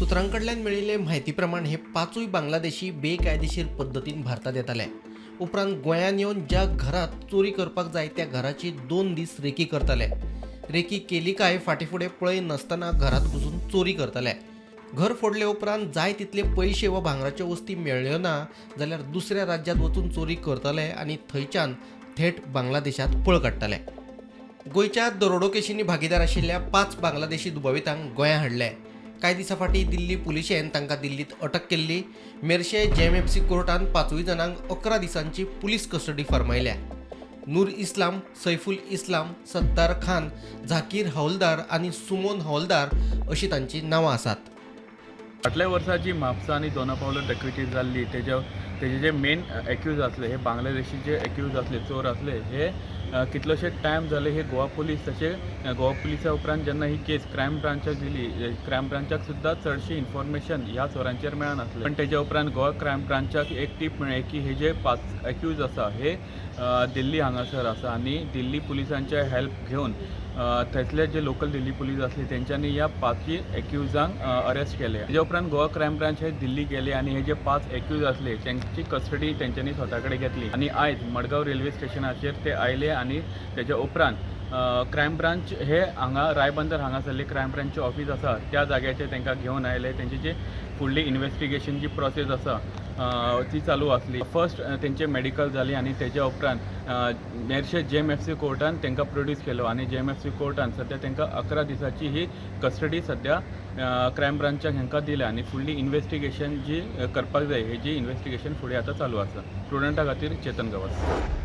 सुत्रां कडल्यान मेळिल्ले म्हायती प्रमाण हे पांचूय बांगलादेशी बेकायदेशीर पद्दतीन भारतात येताले. उपरांत गोंयांत येवन ज्या घरात चोरी करपाक जाय त्या घराची 2 दीस रेकी करताले. रेकी केली काय फाटीं फुडें पळय नासतना घरात घुसून चोरी करताले. घर फोडले उपरांत जाय तितले पयशे वा भांगराच्यो वस्ती मेळ्ळ्यो ना जाल्यार दुसऱ्या राज्यांत वचून चोरी करताले आनी थंयच्यान थेट बांगलादेशात पळ काडटाले. गोंयच्या दरोडो केशींनी भागीदार आशिल्ल्या 5 बांगलादेशी दुबावितांक गोंयां हाडले. कांय दिसां फाटीं दिल्ली पुलिशेन तांकां दिल्लींत अटक केल्ली. मेरशे जेएमएफसी कोर्टान 5 जाणांक 11 दिसांची पुलीस कस्टडी फर्मायल्या. नूर इस्लाम, सैफुल इस्लाम, सत्तार खान, झाकीर हवलदार आनी सुमोन हवलदार अशी तांची नांवां आसात. फाटल्या वर्सा जी म्हापसा आनी दोना पावलो डकैती जाल्ली तेजे जे मेन एक्यूज आसले हे बांगलादेशी जे एक्यूज आसले, चोर आसले, हे कितलोशे टायम जाले हे गोवा पुलीस तशे गोवा पुलिसा उपरांत जेन्ना ही केस क्रायम ब्रांचाक दिली, क्रायम ब्रांचाक सुद्दां चडशी इन्फॉर्मेशन ह्या चोरांचेर मेळनासलें. पण तेज्या उपरांत गोवा क्रायम ब्रांचाक एक टीप मेळ्ळें की हे जे 5 एक्यूज आसा हे दिल्ली हांगासर आसा आनी दिल्ली पुलिसांचे हेल्प घेवन थंयसले जे लोकल दिल्ली पुलीस आसली तेंच्यांनी ह्या 5 एक्युजांक अरेस्ट केले. तेज्या उपरांत गोवा क्रायम ब्रांच हे दिल्ली गेले आनी हे जे 5 एक्यूज आसले तेंची कस्टडी तेंच्यांनी स्वता कडेन घेतली आनी आयज मडगांव रेल्वे स्टेशनाचेर ते आयले आनी तेज्या उपरांत क्रायम ब्रांच हे हांगा रायबंदर हांगासरले क्रायम ब्रांचचे ऑफीस आसा त्या जाग्याचेर तांकां घेवन आयले. तेंची जी फुडली इन्वेस्टिगेशन जी प्रोसेस आसा ती चालू आसली. फर्स्ट तेंचे मेडिकल जाली आनी तेज्या उपरांत मेरशे जेएमएफसी कोर्टान तांकां प्रोड्यूस केलो आनी जेएमएफसी कोर्टान सद्या तांकां 11 दिसाची ही कस्टडी सद्या क्रायम ब्रांचाक हांकां दिल्या आनी फुडली इन्वेस्टिगेशन जी करपाक जाय हेजी इन्वेस्टिगेशन फुडें आतां चालू आसा. प्रुडंटा खातीर चेतन गवस.